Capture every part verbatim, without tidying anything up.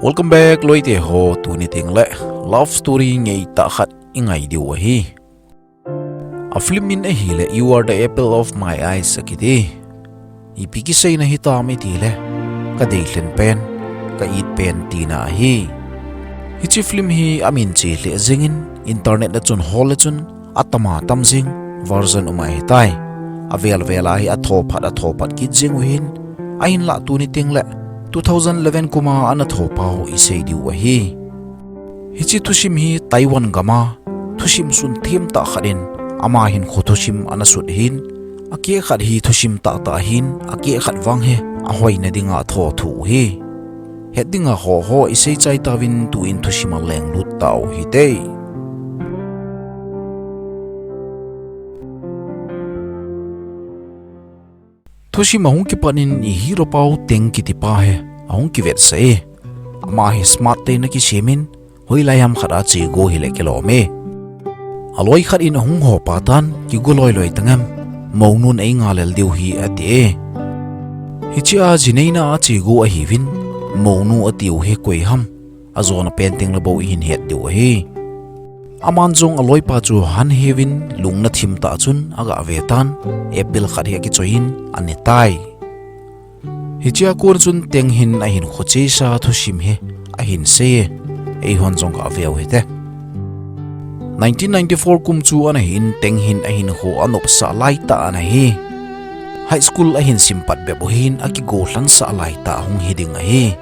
Welcome back, loite ho, tuni teng le love story ngeitah khat i ngai diu ahi. A film min ahile You Are the Apple of My Eyes akiti. Ipi kiseina hitam itile, ka deilhen pen, ka it pen tina ahi. Hiche film hi a min che lheh jengin internet a chun hol le chun atama tam jeng version um ahitai. Avel vel a hi atho phat, atho phat kit jeng u hin, ahinlah tuni teng le two thousand eleven kum a ana tho pau i sei diu ahi. Hiche thusim hi Taiwan gam a thusim sun them tah khat in ama hinkho thusim ana sut hin, akeh khat hi thusim tah tah hin, akeh khat vang hi ahoina dinga tho thu hi. Het dinga ho ho i sei chai tauvin, tuin thusim a leng lut tau hite. Thusim ahung kipat in i hero pau Teng kiti pa hi ahung kivetsah e. Ama hi smart tah in akisem in, hoilai ham khat a chego hile kilom e. Aloi khat in ahung ho pa tan, kigo loi loi tang em, mounun ei ngalel diu hi ati e. Hiche a ji neina a chego ahiuvin, mounu atiu hi koi ham, ajona pen teng le bou i hin het diu ahi. Aman jong aloipa chu ahin heuvin, lungna thim tah chun aga ve tan, apple khat hi akichoi in ane tai. Hiche a kon chun Teng hin ahinkho chesa thusim hi ahin sei e, eihon jong ga ve u hite. Nineteen ninety-four kum chu ana hin, Teng hin ahinkho anopsah lai tah ana hi. High school ahin sim pat bep u hin, akigollhansah lai tah hung hi ding ahi.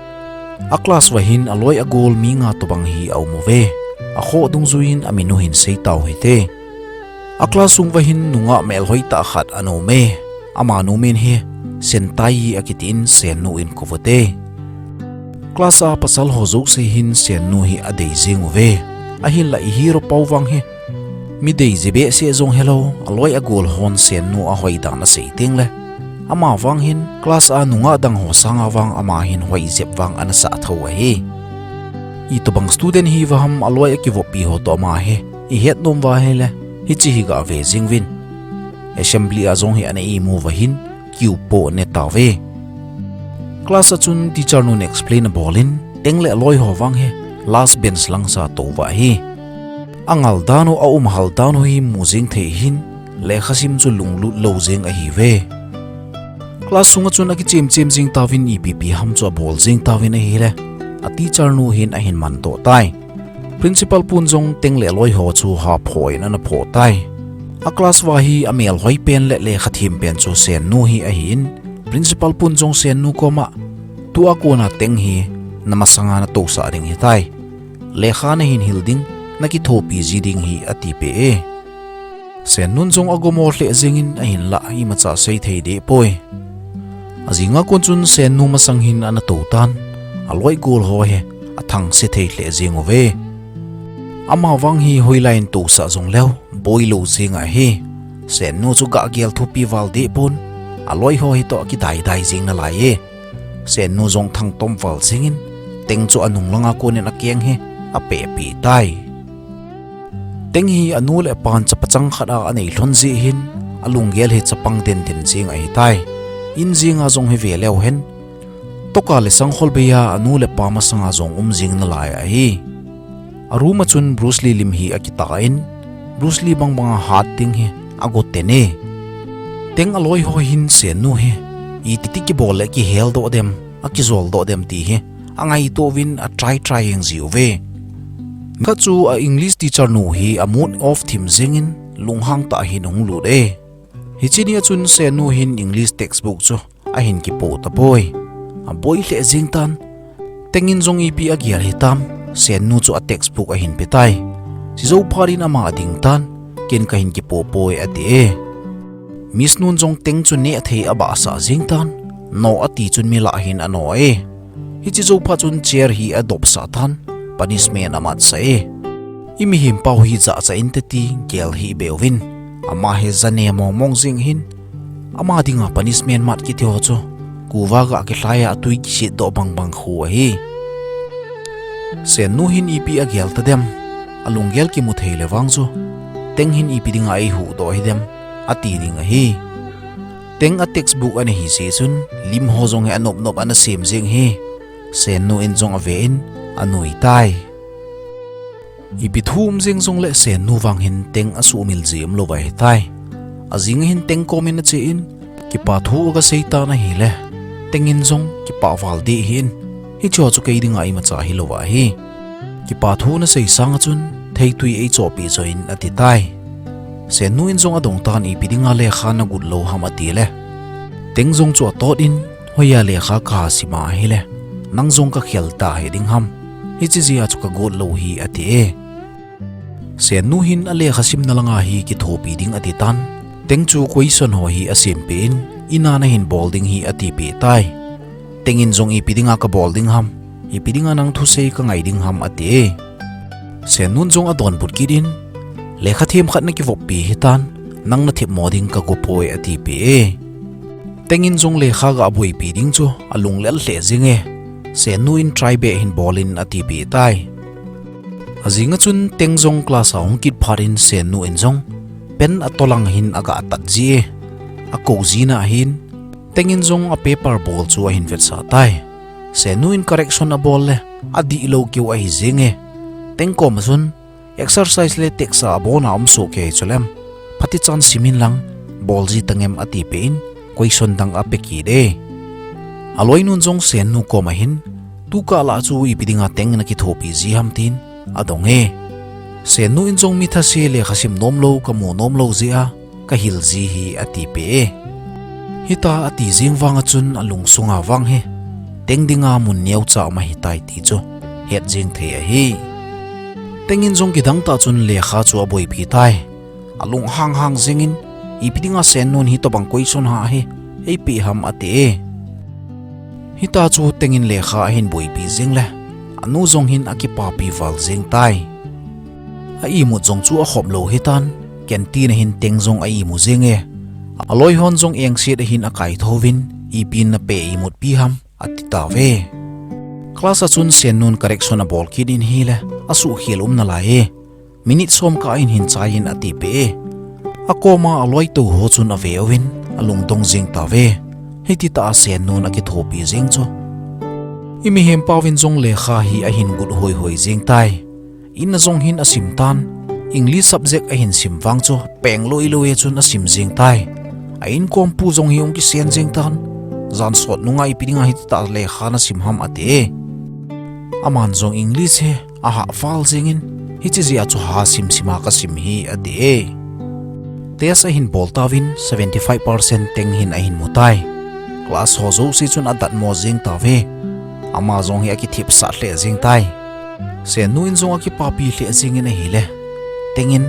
A class uva hin aloi agol mi nga tobang hi aum uve. Akhoh dungjuiyin amin u hin sei tau hite. A class sung uva hin nungah melhoi tah khat ana um e. Amanu min hi Sentai akitin, Sennu in kou u hite. Class a pasal ho jouse hin Sennu hi adei jeng uve. Ahinlah i hero pau vang hi mi dei jeh behseh jong hilou, aloi agol hon Sennu ahoi dan asei teng le, ama vang hin class a nungah dang ho sanga vang ama hin hoi jep vang ana sah tho ahi. Itobang student hiuva ham aloi akivoppi ho toh ama hi i het nom uva ahile, hiche hi ga ve jeng uvin. Assembly a jong hi ana imu uva hin, kiu po ne tauve. Class a chun teacher nun explain abol in, Teng le aloi ho vang hi last bench lang sa tou uva ahi. Angal dan u, aum hal dan u hi mu jeng thei hin, lekha sim chu lunglut lou jeng ahiuve. Class sunga chun akichem chem jeng tauvin, ipi pi ham chu abol jeng tauvin ahile, a teacher nu hin ahin man doh tai. Principal pun jong Teng le aloi ho chu haphoh in ana phoh tai. A class uva hi amelhoi pen le lekha them pen chu Sennu hi ahin, principal pun jong Sennu koma, tua kona Teng hi na masanga na tousah ding hitai. Lekha nahin hil ding, na kithopi ji ding hi ati peh e. Sennun jong agomo lheh jengin, ahinlah imacha sei thei deh poi. Ajinga kon chun Sennu masang hin ana tou tan, aloi gol ho hi athangse thei lheh jeng uve. Ama vang hi hoilai in tousah jongleu, boi lou jeng ahi. Sennu chu gah gel thupi val deh pon, aloi ho hi toh kidai dai jeng nalai e. Sennu jong thangtom val jengin, Teng chu anung langa konin akeng hi apehpi tai. Teng hi anu le apan chapa chang khat a anei lhon jeh hin, alunggel hi chapang den den jeng ahitai. In jenga jong hi ve leu hen, toka le sangkhol bei a anu le apa masanga jong um jeng nalai ahi. A room a chun Bruce Lee lim hi akitah in, Bruce Lee bang banga hat ding hi ago ten e. Teng aloi ho hin Sennu hi iti ti kibol le kihel doh dem, akijol doh dem ti hi angaito uvin a try try jeng jiuve. Nikhat chu a English teacher nu hi a mood off thim jengin lunghang tah hin ahung lut e. Hiche nia chun Sennu hin English textbook chu ahin kipoh tapoi. Aboi lheh jeng tan. Teng in jong ipi agel hitam, Sennu chu a textbook ahin pe tai. Chujou phat in ama ading tan, ken kahin kipoh poi ati e. Miss nun jong Teng chu neh thei abahsah jeng tan, no ati chun mi lah hin ano e. Hiche jou phat chun chair hi adopsah tan, punishment amatsah e. I mihem pau hi jahcha inte ti gel hih beh uvin. Ama hi jane mong mong jeng hin, ama dinga punishment mat kiti ho chu, kuva gah kilhai a tui kisit doh bang bang khu ahi. Sennu hin ipi agel tadem, alunggel kimu thei le vang chu, Teng hin ipi dinga eihuhdoh hidem, ati ding ahi. Teng a textbook ana hi jeh chun, lim ho jong hi anop nop ana sem jeng hi. Sennu in jong ave in anui tai. Ipi thu um jeng jongle Sennu vang hin Teng asuhmil ji umlou ahitai. Ajing a hin Teng kom in ache in, kipa thu aga sei tan ahile, Teng in jong kipah val deh hih in, hiche chu kei dinga imacha hilou ahi. Kipa thu nasei sang a chun theitui eichohpeh joh in ati tai. Sennu in jong adong tan, ipi dinga lekha nagot lou ham atile, Teng jong chu atot in, hoiya lekha kasim ahile, nang jong kakhel ta hiding ham. Hiche jeh a chu kagot lou hi ati e. Sennu hin alekha simna langa hi kithopi ding ati tan. Teng chu question ho hi asempeh in, in a nahin bol ding hi atipeh tai. Teng in jong ipi dinga kabol ding ham, ipi dinga nang thusei kangai ding ham ati e. Sennun jong adonbut kit in, lekha themkhat nakivoppi hitan, nang nathepmo ding kago poi atipeh e. Teng in jong lekha ga boipi ding chu alunglel lheh jeng e. Sennu in try beh hin bol in atipeh tai. Ajing a chun Teng jong class a hung kit phat in Sennu in jong pen atolang hin aga tat ji e. Akou jin ahin, Teng in jong a paper bol chu ahin vetsah tai. Sennu in correction abol le, adihlou keu ahi jeng e. Teng kom a chun, exercise le text a abona um soh kei chulem, phatichan sim in lang, bol ji tangem atipeh in, question dang ape kit e. Aloinun jong Sennu kom a hin, tukah lah chu ipi dinga Teng nakithopi ji ham tin adong e. Sennu in jong mi thase lekha sim nomlou kamu nomlou jeh a kahil ji hi atipeh e. Hita ati jeng vang a chun alungsunga vang hi Teng dinga mun neocha um ahitai ti chu het jeng thei ahi. Teng in jong kidang tah chun lekha chu aboipi tai. Alunghang hang jeng in, ipi dinga Sennun hitobang question hah hi eipeh ham ati e. Hita chu Teng in lekha ahin boipi jeng le, anu jong hin akipapi val jeng tai. A imut jong chu akhop lou hitan, canteen a hin Teng jong a imu jeng e. Aloi hon jong engset a hin akaitho uvin, ipi napeh imutpi ham ati tauve. Class a chun Sennun correction abol kit in hile, asuhkhel um nalai e. Minute som kah in hin chai in atipeh e. Akoma aloi tou ho chun ave uvin, alungdong jeng tauve. Hititah a Sennun akithopi jeng chu. I mihem pauvin jong lekha hi ahin got hoihoi jeng tai. In a jong hin asim tan. English subject ahin sim vang chu peng loiloi a chun asim jeng tai. A inkompu jong hi hung kisen jeng tan. Jan sot nunga ipi dinga hititah lekha nasim ham ati e. Aman jong English hi ahah val jeng in, hiche jeh a chu ha simsim a kasim hi ati e. Test ahin bol tauvin seventy five percent Teng hin ahin mu tai. Class ho jouse chun adatmo jeng tauve. Ama jong hi akithipsah lheh jeng tai. Sennu in jong akipapi lheh jeng in ahile, Teng in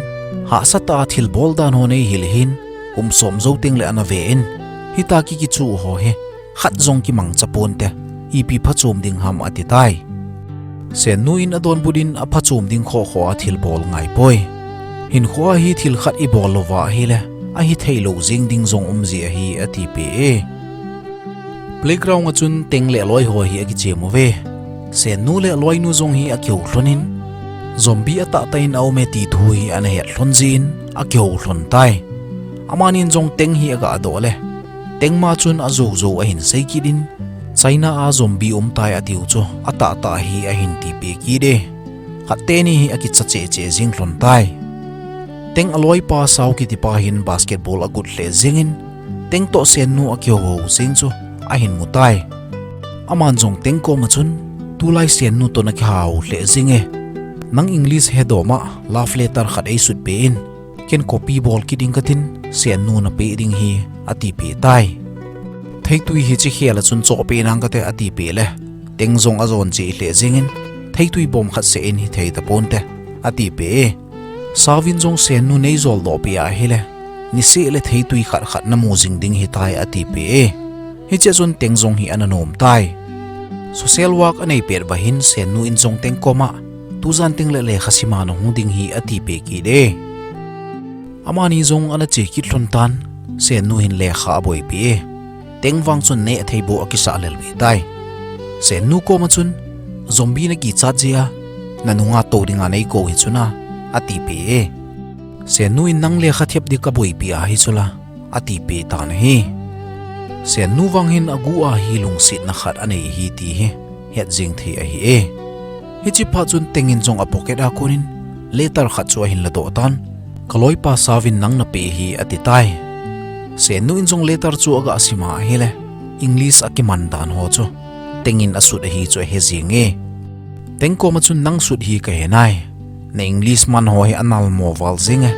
hahsatah a thilbol dan ho neihil hin, kum som jou tengle ana ve in, hita kikichuh ho hi khat jong kimangcha ponte, ipi phachom ding ham ati tai. Sennu in adonbut in aphachom ding khohkhoh a thilbol ngaipoi. Hinkhoa hi thil khat ibol louva ahile, ahitheilou jeng ding jong um ji ahi atipeh e. Playground a chun Teng le aloi ho hi akichem uve. Sennu le aloinu jong hi akihou lhon in, zombie atahtah in aume ti thu hi ana het lhon jeh in akihou lhon tai. Amanin jong Teng hi agadoh le, Teng ma chun ajoujou ahin sei kit in, China a zombie umtai atiu chu atahtah hi ahin tipeh kit e. Khat teni hi akicha chehcheh jeng lhon tai. Teng aloipa Sao kitipa hin basketball agot lheh jeng in, Teng toh Sennu akihouhou jeng chu ahin mu tai. Aman jong Teng koma chun, tulai Sennu toh nakihahou lheh jeng e. Nang English hedoh ma love letter khat eisutpeh in, ken copy bol kit ding katin, Sennu napeh ding hi atipeh tai. Theitui hiche khel a chun chohpeh nang kate atipeh le, Teng jong ajon cheh lheh jeng in, theitui bom khat seh in hithei taponte atipeh e. Saovin jong Sennu neijoldohpeh ahile, niseh le theitui khat khat namu jing ding hitai atipeh e. Hichea chun Teng jong hi ana nom tai. Social work anei pet uva hin Sennu in jong Teng koma, tujan tengle lekha sima nahung ding hi atipeh kit e. Amani jong ana che kit lhon tan, Sennu hin lekha aboipi e. Teng vang chun nehthei bou akisah lel pi tai. Sennu koma chun, zombie nakichat jeh a, nanunga tou dinga neikou hi chuna, atipeh e. Sennu in nang lekha thep ding kaboipi ahi chula, atipeh tan ahi. Sennu vang hin aguh a hi lungsetna khat anei hi ti hi het jing thei ahi e. Hichi phat chun Teng in jong a pocket a konin letter khat chu ahin ladoh tan, "Ka loipa sauvin nang napeh hi," ati tai. Sen nu in jong letter chu aga sim a ahile, English a kiman dan ho chu Teng in asut ahi chu ahe jing e. Teng koma chun, "Nang sut hi kahe nai. Na English man ho hi anal mo val jing e.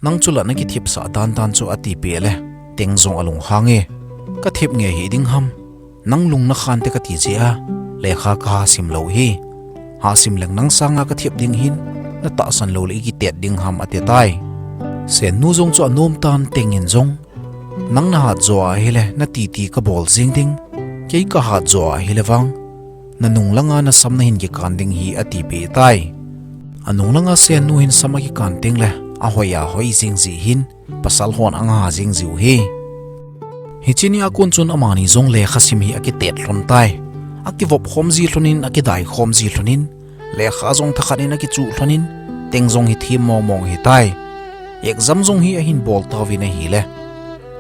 Nang chu la nakithepsah dan dan chu," atipeh le, Teng jong alunghang e. "Kathep nge hiding ham? Nang lung nakhan te kati jeh a lekha kaha sim lou hi. Hasim leng nang sanga kathep ding hin, natahsan lou le ikitet ding ham," ati tai. Sen nu jong chu anom tan, Teng in jong, "Nang nahat jo ahile natiti kabol jing ding, kei kahat jo ahile vang nanung langa nasam nahin kikan ding hi," atipeh tai. Anung langa Sen nu hin sam akikan teng le, ahoi ahoi jing jeh hin, pasal hon anga jing jiu hi. Hichi nia kon chun amani jong lekha sim hi akitet lhon tai. Akivop khom ji lhonin, akidai khom ji lhonin, lekha jong thakhat in akichuh lhonin, Teng jong hi them mong mong ahi tai. Exam jong hi ahin bol tauvin ahile,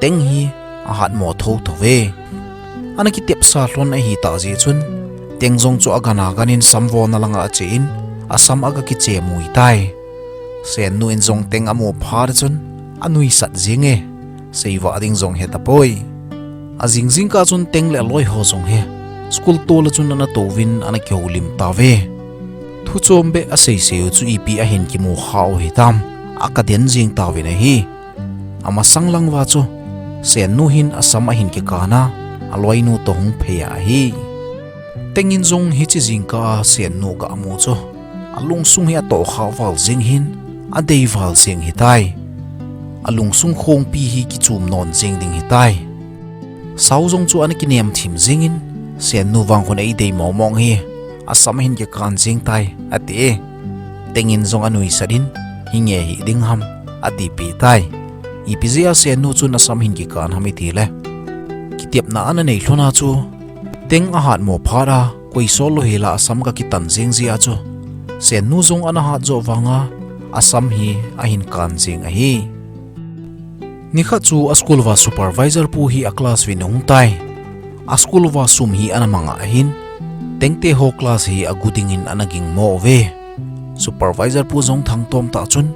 Teng hi ahat mo tho tho ve. Ana kitepsa lhon ahi tah jeh chun, Teng jong chu agan agan in samvona langa ache in, asam aga kiche mui tai. Sen nu in jong Teng amu phat chun anuisat jing e, seivah ding jong hetapoi. Ajing jingkah chun Teng le aloi ho jong hi school tol a chun ana touvin ana kihoulim tauve. Thu chom beh asei sei u chu ipi ahin kimu kha u hitam, akaden jing tauvin ahi. Amasang lang uva chu Sen nu hin asam ahin kikan a, aloinu toh hung phei a ahi. Teng in jong hichi jingkah a Sen nu aga mu chu alungsung hi atohkha val jing hin, adei val jing hitai. Alungsung khongpi hi kichum non jing ding hitai. Sao jong chu ana kinem thim jing in, Sen nu vang khun eidei mong mong hi, asam ahin kikan jing tai, ati e. Teng in jong anuisat in, "Hi nge hiding ham?" atipeh tai. Ipi jeh a Sen nu chun asam hin kikan ham itile, kitepna ana nei lhon a chu, Teng ahat mo phat a, koi sol lou hel a asam aga kitan jing jeh a chu, Sen nu jong ana hat joh vanga asam hi ahin kan jing ahi. Nikhat chu aschool uva supervisor pu hi aclass uvin ahung tai. Aschool uva sum hi ana mang a ahin, Tengte ho class hi agu dingin ana gingmo uve. Supervisor pu jong thangtom tah chun,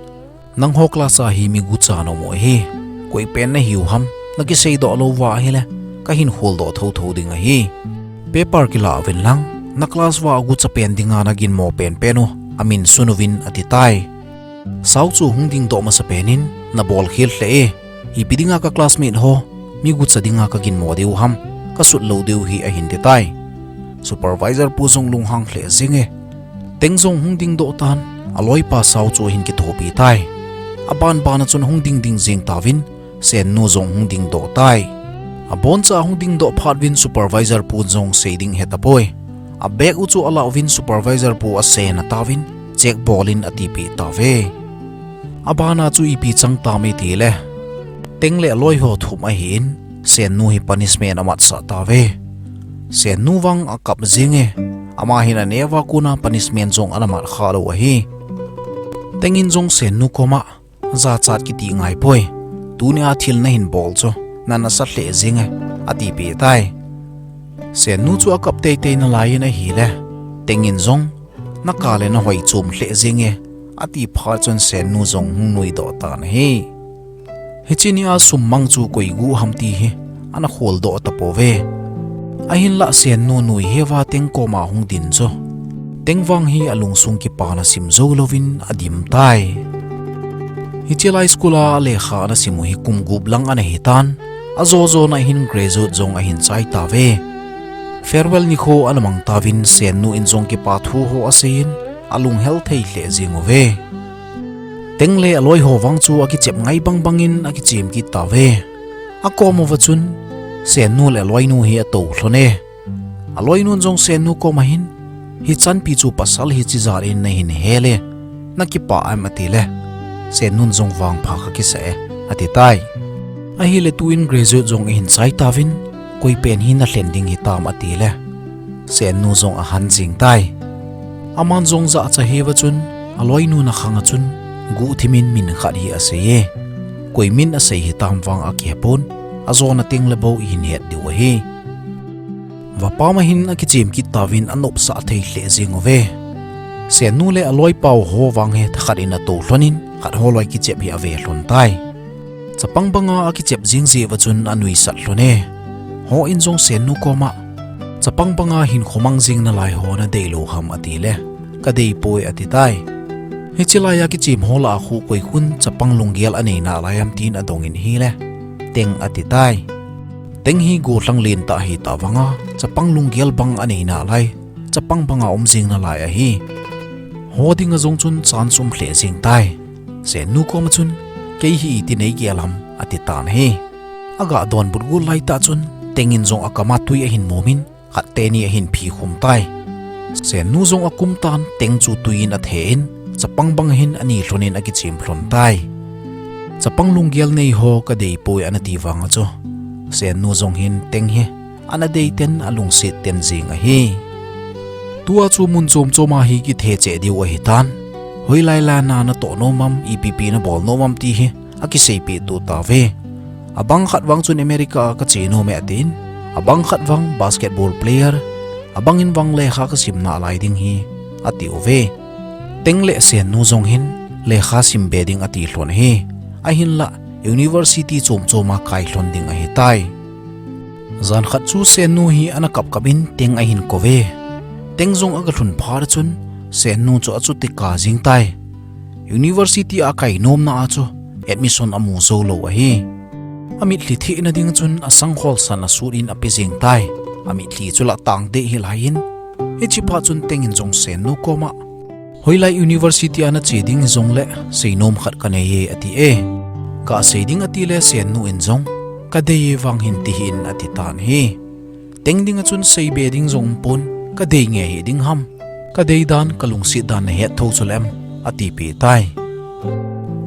"Nangho class a hi mi gucha ana um u ahi. Koi pen nahiu ham, nakiseidoh lou uva ahile, kahin kholdoh tho tho ding ahi. Paper kila uvin lang, na class uva agucha pen dinga naginmo pen pen u amin sun uvin," ati tai. Sao chu hung dingdoh masapen in, "Nabol khel lheh e, ipi dinga ka classmate ho mi gucha dinga kaginmo diu ham, kasut lou diu hi," ahin ti tai. Supervisor pu jong lunghang lheh jing e. Teng jong hung dingdoh tan, aloipa Sao chu ahin kithopi tai. Aban ban a chun ahung ding ding jing tauvin, Sen nu jong hung dingdoh tai. Aboncha ahung dingdoh phat uvin supervisor pu jong sei ding hetapoi. Abag u chu alah uvin supervisor pu asei na tauvin, "Check bol in," atipeh tauve. Aban a chu ipi chang tam itile, Teng le aloi ho thum ahin, Sen nu hi punishment amatsah tauve. Sen nu vang akap jing e, ama hin aneo a kona punishment jong ana mat kha lou ahi. Teng in jong Sen nu koma, "Jachat kiti ngaipoi. Tunia thil nahin bol chu nanasa lheh jing e," atipeh tai. Sen nu chu akap teitei nalai in ahile, Teng in jong, "Nakap le nahoi chom lheh jing e," ati phat chun Sen nu jong hung nuidoh tan ahi. Hichi nia sum mang chu koi gu ham ti hi ana kholdoh tapouve. Ahinlah Sen nu nuiheuva Teng koma hung din chu, Teng vang hi alungsung kipana sim jou louvin adim tai. Hichi lai school a alekha ana sim u hi kum gup lang ana hitan, ajo jona hin graduate jong ahin chai tauve. Farewell nikho ana mang tauvin Sen nu in jong kipa thu ho asei in, alunghel thei lheh jing uve. Teng le aloi ho vang chu akichep ngai bang bangin akichem kit tauve. Akom uva chun, Sen nu le aloinu hi atou lhon e. Aloinun jong Sen nu koma hin, "Hichanpi chu pasal hichi jat in nahin hel e, nakipah em?" atile, Sen nun jong, "Vangpha kakisa e," ati tai. Ahile tuin graduate jong ahin chai tauvin, "Koi pen hi nalhen ding hitam?" atile, Sen nu jong ahan jing tai. Aman jong jahcha heuva chun, aloinu nakhang a chun, guhthim in min khat hi asei e. Koi min asei hitam vang akihepon, ajona teng le bou ihin het diu ahi. Vapam a hin akichem kit tauvin anopsah thei lheh jeng uve. Sennu le aloipau ho vang hi thakhat in atou lhonin, khat ho loi kichep hi ave lhon tai. Chapang banga akichep jing jeh uva chun anuisat lhon e. Hon jong Sennu koma, chapang banga hinkho mang jing nalai ho nadei lou ham ati le, kadei poi ati tai. Hiche laiya kichem ho lah a khu koi khun chapang lunggel anei nalai ham tin adongin ahile, Teng ati tai. Teng hi gollhang lentah ahi tah vanga, chapang lunggel bang anei nalai, chapang banga um jing nalai ahi. Ho dinga jong chun chance um lheh jeng tai. Sennu koma chun, kei hi iti nei gel ham ati tan ahi. Aga donbut got laitah chun, Teng in jong akama tui ahin momin, khat teni ahin phi khum tai. Sennu jong akum tan, Teng chu tui in athe in, chapang bang hin ani lhonin akichem lhon tai. Chapang lunggel nei ho kadei poi anati vanga chu, Sennu jong hin Teng hi ana dei ten alungset ten jeng ahi. Tua chu mun chom choma hi kithe cheh diu ahi tan. Hoilai lana natoh nom am, ipi pi nabol nom am ti hi akiseipeh tou tauve. Abang khat vang chun America a kache nom e atin, abang khat vang basketball player, abang in vang lekha kasim nalai ding hi ati uve. Teng le Sennu jong hin lekha sim be ding ati lhon ahi. Ahinlah university chom choma kai lhon ding ahi tai. Jan khat chu Sennu hi ana kapkap in Teng ahin kou ve. Teng jong aga lhun phat chun Sennu chu achuti kah jeng tai. University a kai nomna a chu admission amu jou lou ahi. Amitlhi thehna ding chun asangkhol san asut in ape jeng tai. Amitlhi chu lah tang deh hilai in. Hiche phat chun Teng in jong Sennu koma, hoilai university a nache ding hijongle seinom khat kanei e ati e. Kasei ding ati le Sennu in jong, kadei e vang hin tihih in ati tan ahi. Teng dinga chun seibe ding jong umpon, kadei nge hih ding ham. Kadei dan, kalungset dan nahet thou chu lem, atipeh tai.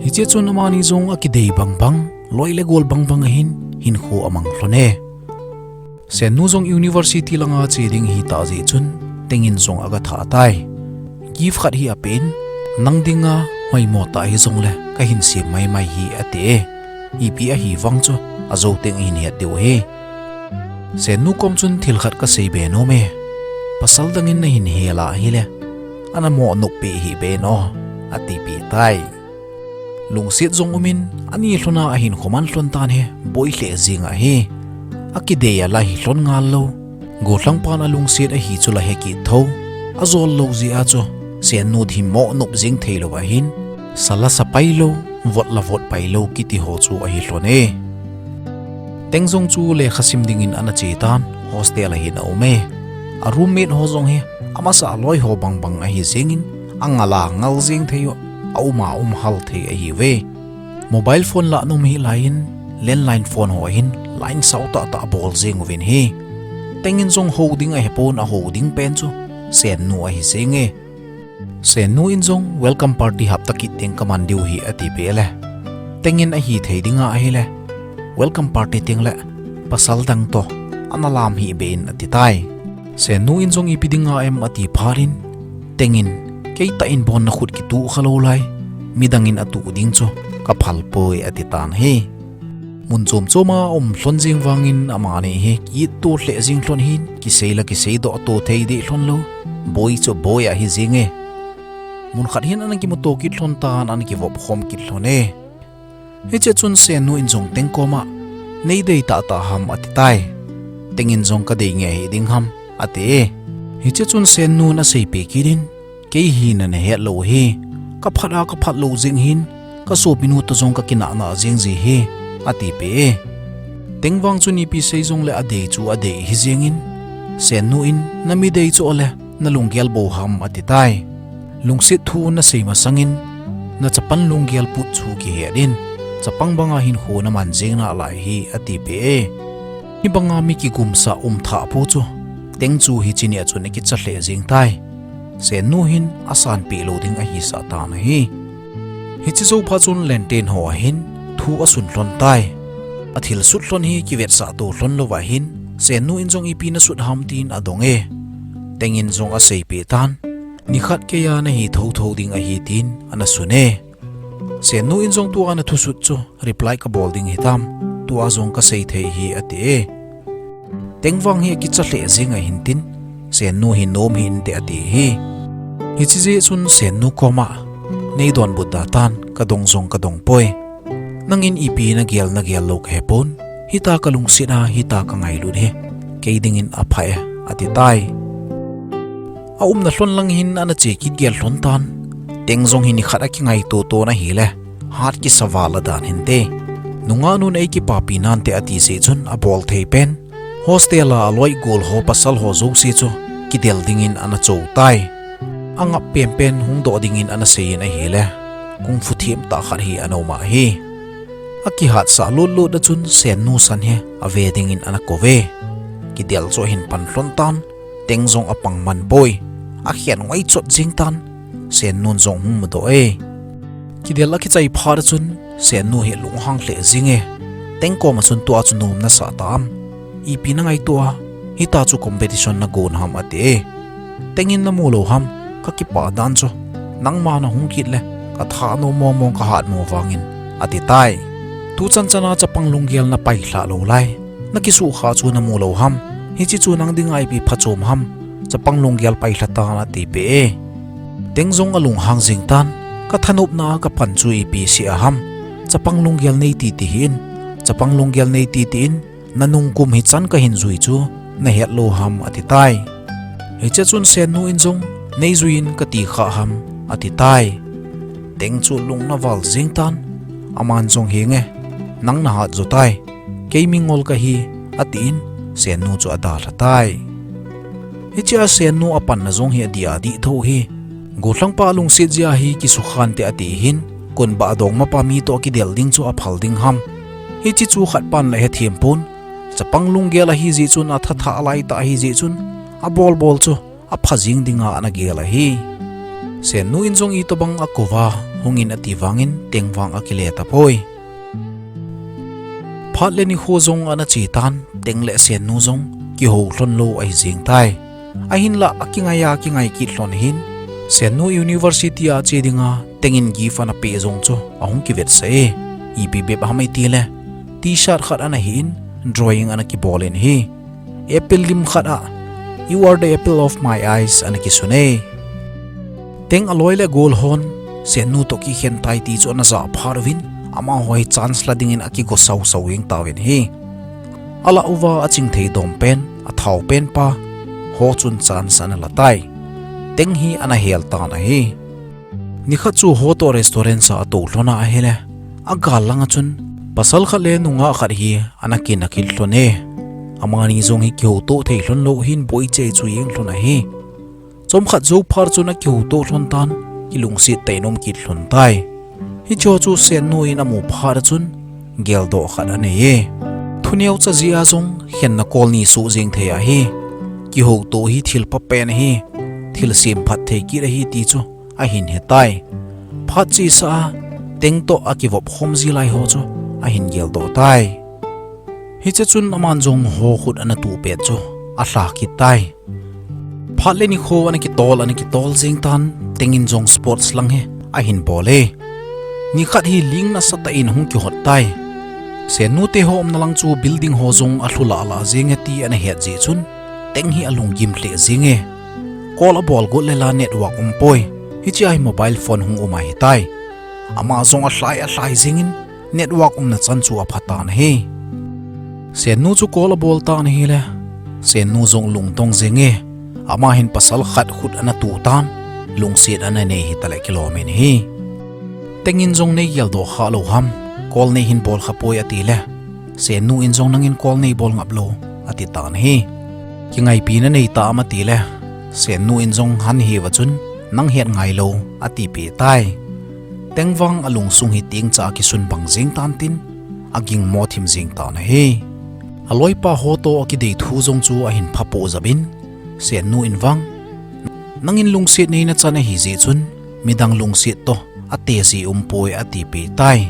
Hiche chun amani jong akidei bang bang, loi le gol bang bang ahin, hinkho amang lhon e. Sennu jong university langa che ding ahi tah jeh chun, Teng in jong aga thah tai. Gift khat hi apen, nang dinga hoimo tah hijongle kahin sem maimai hi ati e. Ipi ahi vang chu, ajou teng ahin het diu ahi. Sennu kom chun thil khat kasei be nom e. Pasal dang in nahin hel a ahile, ana mo nop peh hih be in o, atipeh tai. Lungset jong umin, ani lhona ahinkho man lhon tan hi, boi lheh jeng ahi. Akidei a la hi lhon ngal lou. Gollhang pan alungset ahi chu la he kit thou. Ajol lou jeh a chu, Sennu hi mo nop jeng thei lou ahin. Sa la sa pai lou, vot la vot pai lou kiti ho chu ahi lhon e. Teng jong chu lekha sim dingin ana che tan, hostel a hin aum e. A roommate ho jong hi, amasa a loi ho bang bang ahi jengin, angal a ngal jeng thei u, aum a um hal thei ahiuve. Mobile phone lah nom hih laiyin, landline phone ho hin, line sao tah tah bol jeng uvin ahi. Teng in jong hou ding ahepon, ahou ding pen chu, Sennu ahi jeng e. Sennu in jong welcome party hapta kit teng kaman diu ahi atipeh le. Teng in ahithei dinga ahile. Welcome party teng le pasal dang toh ana lam hih be in ati tai. Sennu in jong ipi dinga em ati phat in. Teng in, kei tah in bon nakhut kituh kha lou lai. Midang in atuh ding chu kaphal poi ati tan ahi. Mun chom choma um lhon jeng vangin amani hi ki-it to lheh jeng lhon ahin, kisei la kisei doh to thei deh lhon lou, boi chu boi ahi jeng e. Mun khat hin ana kimuto kit lhon tan ana kivop khom kit lhon e. Hiche chun Sennu in jong Teng koma, nei dei tah tah ham ati tai. Teng in jong kadei nge hih ding ham ati e. Hiche chun Sennu in aseipeh kit in, kei hi nana het lou ahi. Kaphat a kaphat lou jeng ahin, kasopinu toh jong kakinah nah jeng ji ahi, atipeh e. Teng vang chun ipi sei jongle adei chu adei ahi jengin, Sennu in, na mi dei chu ole, na lunggel bou ham ati tai. Lungset thu nasei masangin, na chapang lunggel put chu kihet in, chapang banga hinkho naman jeng nalai ahi atipeh e. Hibanga mi kigumsah um thah po chu, Teng chu hiche nia chun akicha lheh jeng tai. Sennu hin asanpeh lou ding ahisah tan ahi. Hiche jou phat chun Lenten ho ahin thu asun lhon tai. Athilsut lhon hi kivetsah to lhon louva ahin, Sennu in jong ipi nasut ham tin adong e. Teng in jong aseipeh tan. Nikhat keiya nahi thotho ding ahi tin ana sun e. Sennu in jong tua ana thusut chu reply kabol ding hitam, tua jong kasei thei ahi ati e. Teng vang hi akicha lheh jeng ahin tin, Sennu hi nom hih inte ati hi. Hiche jeh chun Sennu koma, nei donbut da tan, kadong jong kadong poi. Nangin ipi nagel nagel lou kahepon, hitia kalungset a, hitia kangailut hi kei dingin apha e, ati tai. Aumna lhon lang hin ana che kit gel lhon tan. Teng jong hi nikhat akingaito to na hile, hat kisa val adan hinte. Nungah nun eikipapi nante ati jeh chun abol thei pen, hostel a aloi gol ho pasal ho jouse chu kidel dingin ana cho tai. Angap penpen hung doh dingin ana seiyin ahile, kung fu thim tah khat hi ana um ahi. Akihatsah lutlut a chun Sennu san hi ave dingin ana kouve. Kidel chu ahin pan lhon tan, Teng jong apang man poi. Akhen ngai chot jeng tan, Sennun jong hung mudoh e. Kidel akichai phat a chun Sennu hi lunghang lheh jenge. Teng koma chun tua chu nom nasah tam, ipi nangaito a, hitia chu competition nagon ham ati e. Tengin namu lou ham, kakipah dan chu, nangma nahung kit le katha nom mong mong kahat mo vangin, ati tai. Tuchan chana chapang lunggel napailhah lou lai, nakisukha chu namu lou ham, hiche chu nang dinga ipi phachom ham, chapang lunggel pailha tan atipeh e. Teng jong alunghang jeng tan, kathanopna a kapan chu ipi seh aham, chapang lunggel neiti ti hih in, chapang lunggel neiti tin, nanung kum hichan kahin jui chu nahet lou ham ati tai. Hiche chun Sennu in jong, neijui in kati kha ham, ati tai. Teng chu lung naval jeng tan, aman jong, henge, nang nahat jo tai, kei mingol kahi, atin, Sennu chu adalha tai. Hichea Sennu apanna jong hi adih adih tho hi. Gollhangpa lungset jeh a hi kisukhan te ati hin, konbah dongmapa mi toh kidel ding chu aphal ding ham. Hiche chu khatpan la hethem pon, chapang lunggel ahi jeh chun, athatha laitah ahi jeh chun, abolbol chu apha jeng dinga ana gel ahi. Sennu in jong itobang akouva, hungin ati vangin Teng vang akile tapoi. Phat le nikho jong ana che tan, Teng le Sennu jong kihou lhon lou ahi jeng tai. Ahinlah akingai a kingai kit lhon hin, Sennu University a che dinga Tengin gift ana peh jong chu ahung kivetsah e. Ipi bep ham itile, T-shirt khat ana hin, drawing ana kibol in ahi. Apple lim khat a, You are the apple of my eyes, ana kisun e. Teng aloi le gol hon, Sennu toh kikhen tai ti chu ana jah phat uvin, amaho hi chance la dingin akigo sausau jeng tauvin ahi. Alah uva achingthei dom pen, athao pen pa ho chun chance ana la tai. Teng hi ana hel tan ahi. Nikhat chu ho toh restaurant a atou lhon a ahile, agal langa chun pasal khat le nungah khat hi ana kina kit lhon e. Amani jong hi kihouto thei lhon lou hin boi chei chu jeng lhon ahi. Chomkhat jou phat chun akihouto lhon tan, kilungset tah in um kit lhon tai. Hicheho chu Sennu in amu phat a chun geldoh khat anei e. Thu neocha jeh a jong khenna kol ni soh jeng thei ahi. Kihouto hi thil pha pen ahi, thil semphat thei kit ahi ti chu ahin he tai. Phat chesa a Teng toh akivop khom ji lai ho chu ahin geldoh tai. Hiche chun aman jong ho khut ana tuh pet chu alha kit tai. Phat le nikho ana kitol, ana kitol jeng tan, Tengin jong sports lang hi ahin bol e. Nikhat hi ling nasatah in ahung kihot tai. Sennu te ho umna lang chu building ho jong alhu lah lah jeng e ti ana het jeh chun, Teng hi alunggim lheh jeng e. Call abol got le la network umpoi. Hichea hi mobile phone hung um ahitai. Ama jong alhai alhai jengin, network umna chan chu apha tan ahi. Sennu chu call abol tan ahile, Sennu jong lungdong jeng e. Ama hin pasal khat khut ana tuh tan, lungset ana nei hita le kilom in ahi. Tengin jong nei geldoh kha lou ham, call nei hin bol kha poi atile, Sennu in jong nangin call nei bol ngap lou ati tan ahi. Kingaipi nanei tam atile, Sennu in jong han hiva chun nang het ngai lou atipeh tai. Teng vang alungsung hi tengcha a kisun bang jeng tan tin, agingmo thim jeng tan ahi. Aloipa ho toh akidei thu jong chu ahin phapoh jep in, Sennu in vang, nangin lungset neina chan ahi jeh chun, midang lungset toh ate ji umpoi atipeh tai.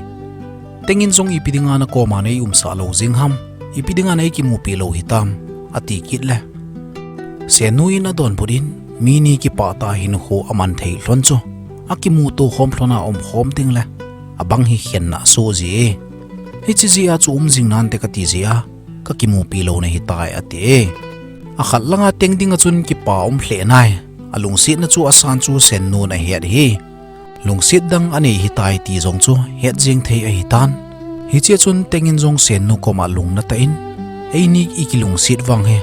Tengin jong ipi dinga nakoma nei umsah lou jeng ham, ipi dinga nei kimupi lou hitam, ati kit le, Sennu in adonbut in, mi ni kipah tah a hinkho aman thei lhon chu, akimuto khom lhon a um khom teng le, abang hi khenna asoh ji e. Hiche jeh a chu um jing nante kati jeh a, kakimupi lou nahitai, ati e. Akhat langa Teng dinga chun kipa um lheh nai. Alungsetna chu asan chu Sennun ahet hi. Lungset dang anei hitai ti jong chu het jeng thei ahitan. Hichea chun Teng in jong Sennu koma lungna tah in, eini ikilungset vang hi,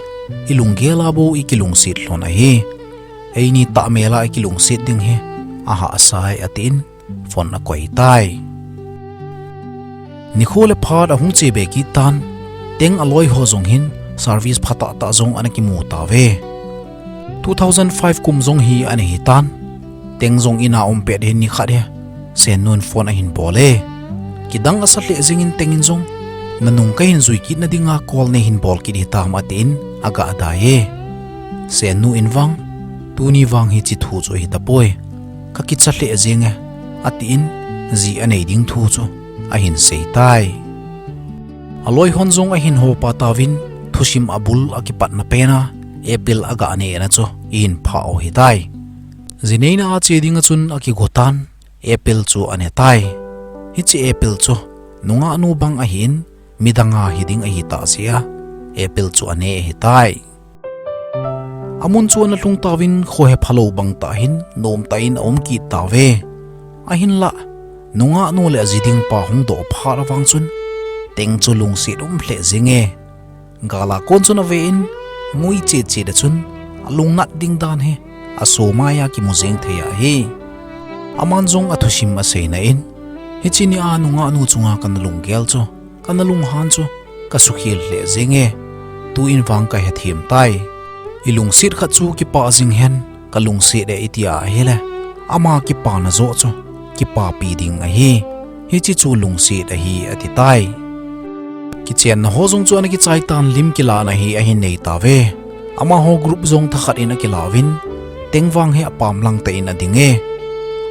ilunggel a bou ikilungset lhon ahi. Eini tahmel a ikilungset ding hi ahahsa e, atin phone akoi tai. Nikho le phat ahung che be kit tan, Teng aloi ho jong hin service phatah tah jong ana kimu tauve. Two thousand five kum jong hi ana hitan. Teng jong in a um pet hin nikhat hi Sennun phone ahin bol e. Kidang asa lheh jengin Teng in jong, nanung kahin jui kitna dinga call neihin bol kit hitam, atin aga dai e. Sennu in vang, tuni vang hiche thu chu ahitapoi, kakicha lheh jeng e, atin ji anei ding thu chu ahin sei tai. Aloi hon jong ahin hopa tauvin, thusim abul akipatna pena apple aga nehna chu ahin phah u hitai. Ji neina a che dinga chun akigo tan, apple chu anetai. Hiche apple chu nungahnu bang ahin, midang a hiding ahitah jeh a apple chu ane ahitai. Amun chu ana lhung tauvin, kho hephalou bang tah hin nomtah in aum kit tauve. Ahinlah, nungahnu le aji ding pa hung doh phat avang chun, Teng chu lungset um lheh jeng e. Gal a kon chun ave in, ngui chet chet a chun, alungnat ding dan hi aso maiya kimu jeng thei ahi. Aman jong athusim aseina in, hiche nia nungahnu chunga kana lunggel chu, kana lunghan chu kasukhel lheh jeng e. Tuin vang kahethem tai. Ilungset khat chu kipah jing hen, kalungset e itia ahile, ama kipana joh chu kipapi ding ahi. Hiche chu lungset ahi, ati tai. Kichenna ho jong chu ana kichai tan, lim kilahna hi ahin nei tauve. Amaho group jong thakhat in akilauvin, Teng vang hi apam lang tah in ading e.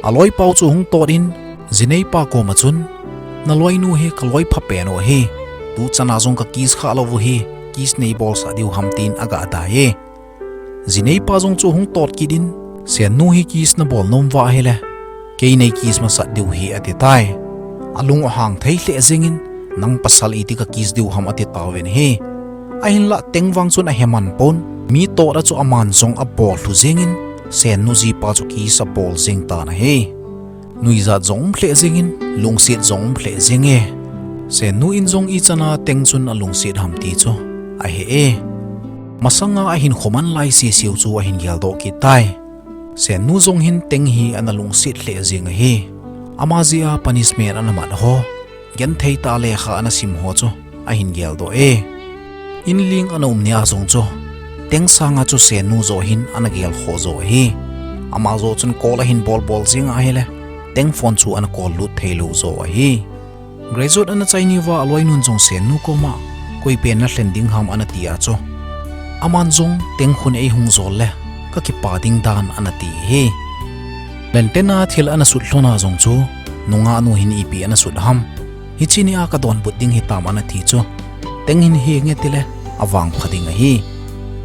Aloipau chu hung tot in, jineipa koma chun, naloinu hi kaloi phapen u ahi. Tuchana jong ka kiss kha lou u hi, kiss neibolsah diu ham, tin aga dai e. Jineipa jong chu hung tot kit in, Sennu hi kiss nabol nom uva ahile, kei nei kiss masat diu hi, ati tai. Alung ahang thei lheh jengin, nang pasal iti ka kiss diu ham, ati tauvin ahi. Ahinlah Teng vang chun aheman pon, mi tot a chu aman jong abol lhu jengin, Sennu jipa chu kiss abol jeng tan ahi. Nuijat jong um lheh jengin, lungset jong um lheh jeng e. Sennu in jong ichana Teng chun alungset ham ti chu ahe e. Masanga ahinkho man lai seseu chu ahin geldoh kit tai. Sennu jong hin Teng hi ana lungset lheh jeng ahi. Ama jeh a punishment ana mat ho, genthei tah a lekha ana sim ho chu ahin geldoh e. Inling ana um nia jong chu, Teng sanga chu Sennu joh hin ana gelkhoh joh ahi. Ama joh chun call ahin bolbol jeng ahile, Teng phone chu ana call lut theilou joh ahi. Graduate ana chai niuva aloinun jong Sennu koma, koipen nalhen ding ham, ana tia chu, aman jong Teng khun eihung jol le kakipa ding dan, ana ti ahi. Lenten a thil ana sut lhona jong chu, nungahnu hin ipi ana sut ham, hiche nia kadonbut ding hitam, ana ti chu, Teng hin henge tile avangpha ding ahi.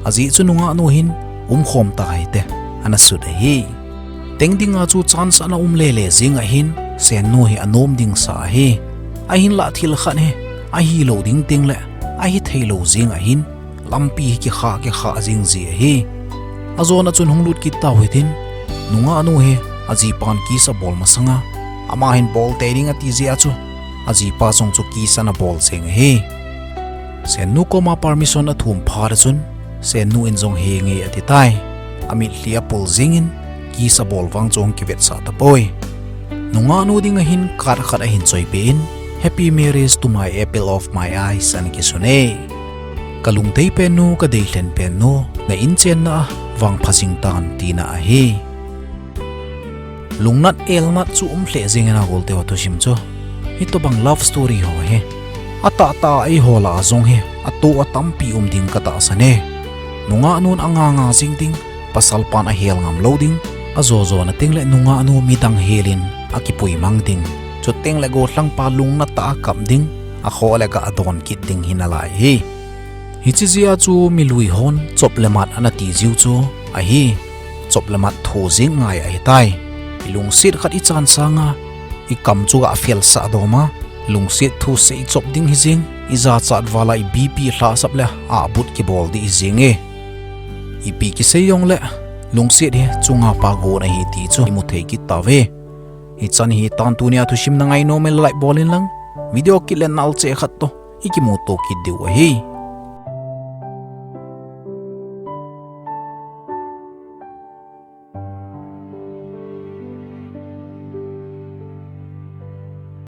Ajeh chu nungahnu hin, umkhom tahite, ana sut ahi. Teng dinga chu chance ana um lele jeng ahin, Sennu hi anom dingsa ahi. Ahinlah thil khat hi ahilou ding tengle ahitheilou jeng ahin, lampi hi kikha kikha jeng ji ahi. Ajona chun hung lut kit tau hitin, nungahnu hi ajipan kiss abol masanga, ama hin bol tei ding ati jeh a chu, ajipa jong chu kiss ana bol jeng ahi. Sennu koma permission athum phat a chun, Sennu in jong henge ati tai. Amitlhi apul jengin, kiss abol vang chu hung kivetsah tapoi. Nungahnu dinga hin card khat ahin choipeh in, Happy marriage to my apple of my eyes, ana kisun e. Kalungdei pennu, kadeilhen pennu, na inchenna a vangpha jing tan, tina ahi. Lungnat elnat chu um lheh jengin a golteho thusim chu, hitobang love story ho hi atahtah a eiho lah a jong hi atoh a tampi um ding katahsan e. Nungahnun anganga jing ding, pasalpan ahel ngam lou ding, ajojona tengle nungahnu midang helin akipuimang ding, chutengle gollhangpa lungna tah a kap ding, akhoh le gah adon kit ding hi nalai hi. Hiche jeh a chu milui hon chop le mat ana ti jiu chu ahi. Chop le mat thu jeng ngai ahitai. Ilungset khat ichan sanga, ikam chu gah afelsah doma, lungset thu seichop ding hijeng, ijachat vala i BP lhahsap le abut kibol ding ijinge. Ipi kisei jongle lungset hi chunga pa gon ahi ti chu imu thei kit tauve. Hichan hitan tunia thusim na ngainom le like bol inlang, video kit le nal cheh khat toh ikimuto kit diu ahi.